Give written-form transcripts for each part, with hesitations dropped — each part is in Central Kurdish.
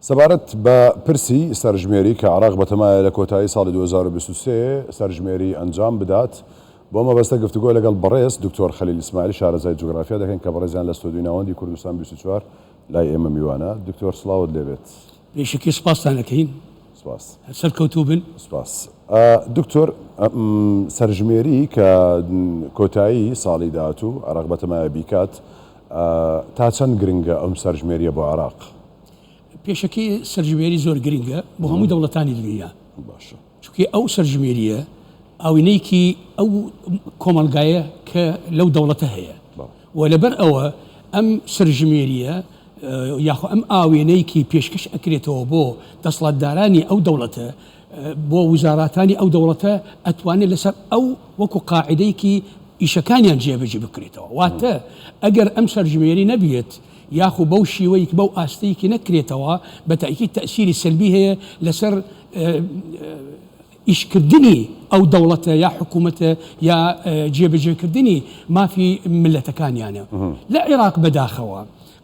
سەبارەت بە پرسی سەرژمێری کە عێراق بەتەمایە لە کۆتایی ساڵی 2023 سەرژمێری ئەنجام بدات، بۆ مەبەستە گفتوگۆ لەگەڵ بەڕێز دکتۆر خەلیل ئیسماعیل شارەزای جوگرافیا دەکەین کە بەڕێزیان لە ستۆدیۆی ناوەندی کوردستان 24 لای ئێمە میوانە. دکتۆر سڵاوت لێبێت. پێشەکی سوپاستان ئەکەین. سوپاس. هەر سەرکەوتوو بن. سوپاس. دکتۆر سەرژمێری کە کۆتایی ساڵی داهاتوو عێراق بەتەمایە بیکات، تا چەند گرنگە ئەم سەرژمێریە بۆ عێراق؟ پێشەکی سەرژمێری زۆر گرنگە بۆ هەموو دەوڵەتانی دنیا. باشە. چونکە ئەو سەرژمێریە ئاوینەیەکی ئەو کۆمەڵگایە کە لەو دەوڵەتە هەیە و لەبەر ئەوە ئەم سەرژمێریە یاخۆ ئەم ئاوێنەیەکی پێشکەش ئەکرێتەوە بۆ دەسەڵاتدارانی ئەو دەوڵەتە بۆ وزاراتانی ئەو دەوڵەتە ئەتوانێت لەسەر ئەو وەکو قاعدەیەکی ئیشەکانیان جێبەجێ بکرێتەوە واتە ئەگەر ئەم سەرژمێری نەبێت یاخو بەو شیوەیەک بەو ئاستەیەکی نەکرێتەوە بە تاکید تەسیری سلبی هەیە لەسەر ئیشکردنی ئەو دەوڵەتە یا حکوومەتە یا جێبەجێکردنی مافی ملەتەکانیانە لە عێراق بەداخەوە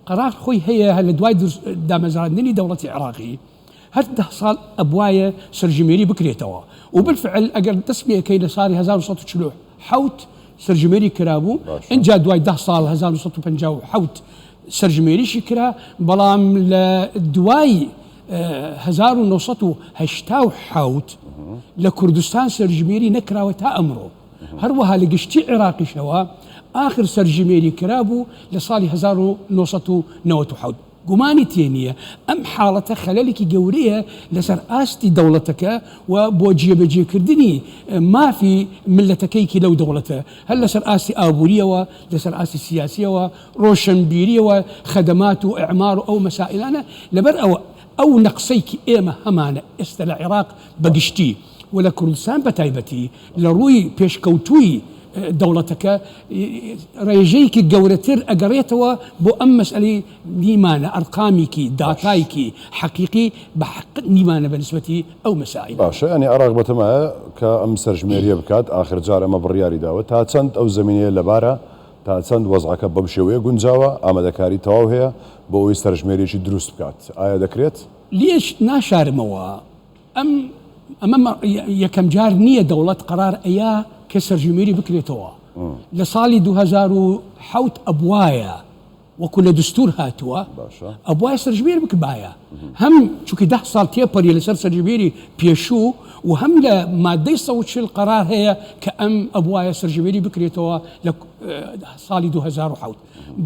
قەرار خۆی هەیە هەر لە دوای دامەزراندنی دەوڵەتی عێراقی هەر دە ساڵ ئەبوایە سەرژمێری بکرێتەوە و بالفعل ئەگەر دەست پێ کەی لە ساڵی 1947 سەرژمێری کرابوو ئینجا دوای دە ساڵ 1957 سەرژمێریشی کرا بەڵام لە دوای 1987 لە کوردستان سەرژمێری نەکراوە تا ئەمڕۆ هەروەها لە گشتی عێراقیشەوە ئاخر سەرژمێری کرابوو لە ساڵی 1997. گومانی تێ نییە ئەم حاڵەتە خەلەلێکی گەورەیە لەسەر ئاستی دەوڵەتەکە و بۆ جێبەجێکردنی مافی میللەتەکەیکی لەو دەوڵەتە هەر لەسەر ئاستی ئابوورییەوە، لەسەر ئاستی سیاسییەوە، ڕۆشنبیرییەوە، خەدەمات و ئیعمار و ئەو مەسائیلانە، لەبەر ئەوە ئەو نەقسەی کە ئێمە هەمانە ئێستا لە عێراق بە گشتی و لە کوردستان بە تایبەتی لە ڕووی پێشکەوتووی دەوڵەتەکە ڕێژەیەکی گەورەتر ئەگەڕێتەوە بۆ ئەم مەسئەلەی نیمانە ئەرقامیکی داتایکی حەقیقی بە حەق نیمانە بە نسبەتی ئەو مەسائیلە. باشە یانی عێراق بەتەمایە کە ئەم سەرژمێریە بکات ئاخر جار ئەمە بڕیاری داوە تا چەند ئەو زەمینەیە لەبارە تا چەند وەزعەکە بەم شێوەیە گونجاوە ئامادەکاری تەواو هەیە بۆ ئەوەی سەرژمێریەکی دروست بکات ئایا دەکرێت؟ لێش ناشارمەوە ئەم ئەمە یەکەم جار نییە دەوڵەت قەرار ئەیا کە سەرژمێری بکرێتەوە لە ساڵی 2007 ئەبوایە وەکو لە دستور هاتووە ئەبوایە سەرژمێر بکبایە هەم چونکی ده ساڵ تێپەری لەسەر سەرژمێری پێشوو و هەم لە مادەی 140 قەرار هەیە کە ئەم ئەبوایە سەرژمێری بکرێتەوە لە ساڵی 2007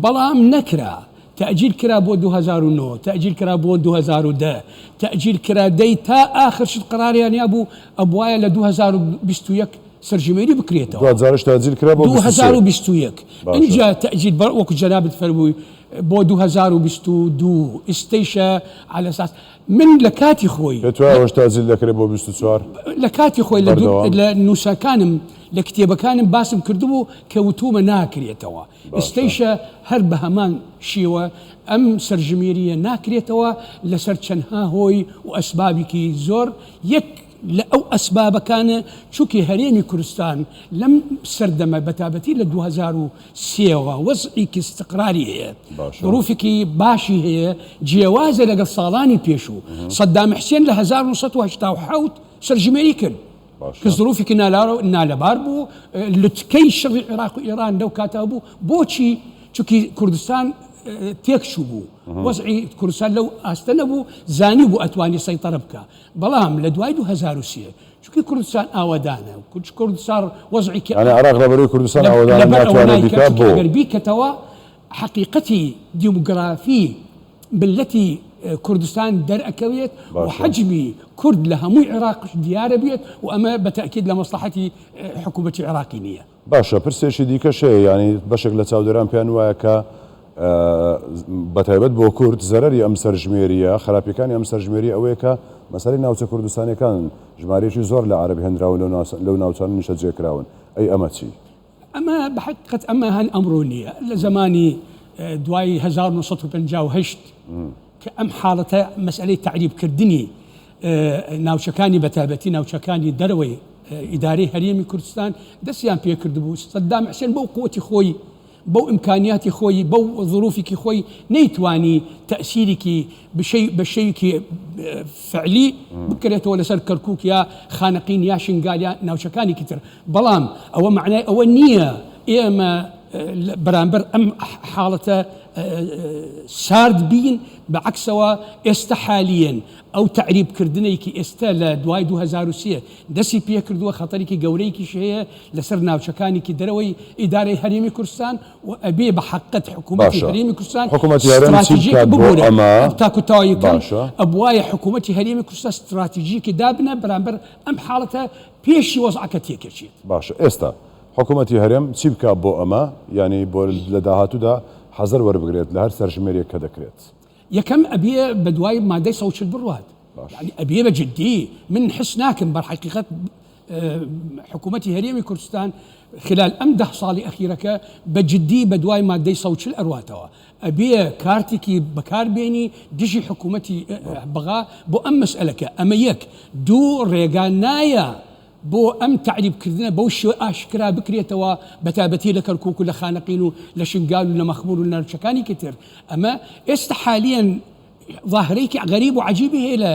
بەڵام نەکرا تەئجیل کرا بۆ 2009 تەئجیل کرا بۆ 2010 تەئجیل کرا دەی تا ئاخر شت قەراریان یابوو ئەبوایە لە 2021 سەرژمێری بکرێتەوە. دواجارش تەئجیل کرا بۆ 23. 2021 ئینجا تەئجیل بە وەکو جەنابت فەرمووی بۆ 2022 ئیستەیشە عەلە ئەساس من لە کاتی خۆی پێت وایە ئەوەش تەئجیل دەکرێت بۆ 24؟ لە کاتی خۆی لە لە نووسەکانم لە کتێبەکانم باسم کردبوو کە وتومە ناکرێتەوە. ئیستەیشە هەر بە هەمان شیوە ئەم سەرژمێرییە ناکرێتەوە لەسەر چەندها هۆی و ئەسبابیکی زۆر، یەک لە ئەو ئەسبابەکانە چوکی هەرێمی کوردستان لەم سەردەمە بەتابەتی لە 2003 وە وەزعیکی ئیستقراری هەیە ظروفێکی باشی هەیە جیاوازە لەگەڵ ساڵانی پێشوو سەدام حسێن لە 1987 سەرژمێری کرد کە زروفێکی نالەبار بوو، لوتکەی شەڕی عێراق و ئێران لەو کاتە بوو، بۆچی؟ چونکی کوردستان تێک چوو بوو، وەزعی کوردستان لەو ئاستە نەبوو، زانی بوو ئەتوانی سەیتەرە بکا، بەڵام لە دوای 2003 چونکی کوردستان ئاوەدانە، کوردستان وەزعی یانی عێراق لەبەرەی کوردستان ئاوەدانە ناتوانێت بیکا بۆ؟ ئەگەر بیکەتەوە حەقیقەتی دیموگرافی مللەتی کوردستان دەرئەکەوێت و حەجمی کورد لە هەمووی عێراقش دیارە بێت و ئەمە بە تەئکید لە مەسڵەحەتی حکوومەتی عێراقی نییە. باشە پرسێکی دیکەش هەیە یانی بەشێک لە چاودێران پێیان وایە کە بەتایبەت بۆ کورد زەرەری ئەم سەرژمێرییە خراپیەکانی ئەم سەرژمێریە ئەوەیە کە مەسەلەی ناوچە کوردستانیەکان ژمارەیەکی زۆر لە عەرەب هێنراون لەو ناوچانە نیشتەجێ کراون ئەی ئەمە چی؟ ئەمە بە حەقیقەت ئەمە هەن ئەمڕۆ نییە لە زەمانی دوای 1958 کە ئەم حاڵەتە مەسئلەی تەعریبکردنی ناوچەکانی بەتایبەتی ناوچەکانی دەرەوەی ئیدارەی هەرێمی کوردستان دەستیان پێکردبوو سەدام حسێن بەو قوتی خۆی بەو ئیمکانیاتی خۆی بەو ظروفیکی خۆی نەیتوانی تەئسیریکی بشەی بە شەیکی فعلی بکرێتەوە لەسەر کەرکوک یا خانەقین یا شنگال یا ناوچەکانێکی تر بەڵام ئەوە مەعنای ئەوە نییە ئێمە بەرامبەر ئەم حاڵەتە سارد بین بە عەکسەوە ئێستا حالیەن ئەو تەعریب کردنەی ئێستا لە دوای 2003 دەستی پێکردووە خەتەرێکی گەورەیەکیش هەیە لەسەر ناوچەکانێکی دەرەوەی ئیدارەی هەرێمی کوردستان و ئەبێ بە حەقت حکوومەتی هەرێمی کوردستان حکوومەتی هەرێم چی ستراتیژیک بکات بۆ ببورە ئەمە؟ تاکو تەواوی بکەم باشە. ئەبوایە حکوومەتی هەرێمی کوردستان ستراتیژیکی دابنە بەرامبەر ئەم حاڵەتە پێشی وەزعەکە تێکەچێت. باشە ئێستا حکوومەتی هەرێم چی بکات بۆ ئەمە؟ یانی بۆ لە داهاتوودا حەزەر وەربگرێت لە هەر سەرژمێریەک کە دەکرێت؟ یەکەم ئەبێ بەدوای مادەی 140 بڕوات یعنی ئەبێ بە جدی من حس ناکەم بەر حقیقەت حکوومەتی هەرێمی کوردستان خلال ئەم ده ساڵی ئەخیرەکە بە جدی بە دوای مادەی 140 ئەرواتەوە ئەبێ کارتێکی بەکار بێنی دژی حکوومەتی بەغا بۆ ئەم مەسئلەکە ئەمە یەک دوو ڕێگا نایە بۆ ئەم تەعریب کردنە بەو شێوە ئاشکرا بکرێتەوە بەتایبەتی لە کەرکوک و لە خانەقین و لە شنگال و لە مەخمور و لە ناوچەکانیکی تر ئەمە ئێستا حالیەن ظاهرەیەکی غەریب و عەجیبی هەیە لە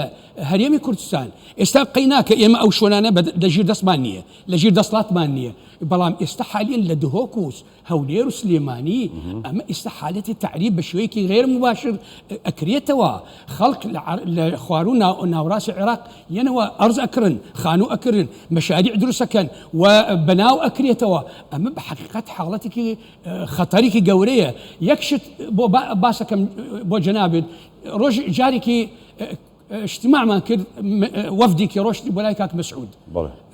هەرێمی کوردستان ئێستا قەیناکە ئێمە ئەو شوێنانە لەژیر دەستمان نییە لەژیر دەسڵاتمان نییە بەڵام ئێستا حالیەن لە دهۆک و هەولێر و سلێمانی ئەمە ئیستا حالەتی تەعریب بە شێوەیەکی غەیر موباشر ئەکرێتەوە خەڵک لە خواروو ناوڕاستی عێراق یەنەوە ئەرز ئەکڕن خانوو ئەکرن مەشاریع دروست ئەکەن و بەناو ئەکرێتەوە ئەمە بە حەقیقەت حاڵەتێکی خەتەرێکی گەورەیە یەک شت بۆ باسەکەم بۆ جەنابت ڕۆژ جارێکی اجتماعمان کرد وەفدێکی ڕۆشت بۆ لای کاک مەسعود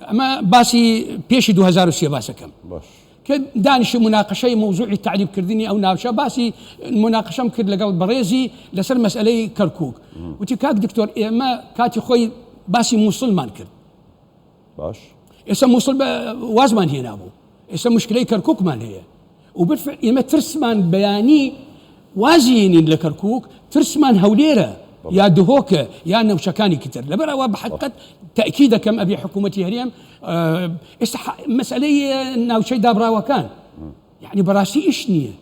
ئەمە باسی پێشی 2023 باسەکەم کە دانیشتین موناقەشەی مەوزوعی تەعریب کردنی ئەو ناوچە باسی موناقەشەم کرد لەگەڵ بەڕێزی لەسەر مەسئلەی کەرکوک وتی کاک دکتۆر ئێمە کاتی خۆی باسی موسڵمان کرد باش ئێستا موسڵ وازمان هێنابوو ئێستا مشکلەی کەرکوکمان هەیە و بالفعل ئێمە ترسمان بەیانی وازیێنین لە کەرکوک ترسمان هەولێرە یا دهۆکە یا نەوچەکانی کتر لەبەر ئەوە بە حقیقەت تەئکید دەکەم ئەبێ حکوومەتی هەرێم ئێستا مەسئلەی ناوچەی دابراوەکان یعنی بەڕاستی ئیش نییە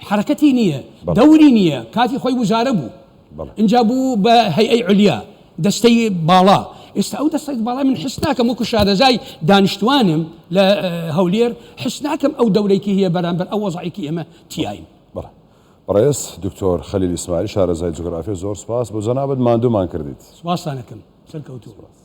حرەکەتی نییە دەوری نییە کاتی خۆی وزارە بوو اینجا بوو بە هەیئەی علیا دەستەی باڵا ئێستا ئەو دەستەی باڵا من حس ناکەم وەکو شارەزای دانیشتوانم لە هەولێر حس ناکەم ئەو دەورێکی هەیە بەرامبەر ئەو وەزعێکی ئێمە تیاین. بەڵێ بەڕێز دکتۆر خەلیل ئیسماعیل شارەزای جوگرافیا زۆر سوپاس بۆ جەنابت ماندوومان کردیت. سوپاستان ئەکەم سەرکەوتوو.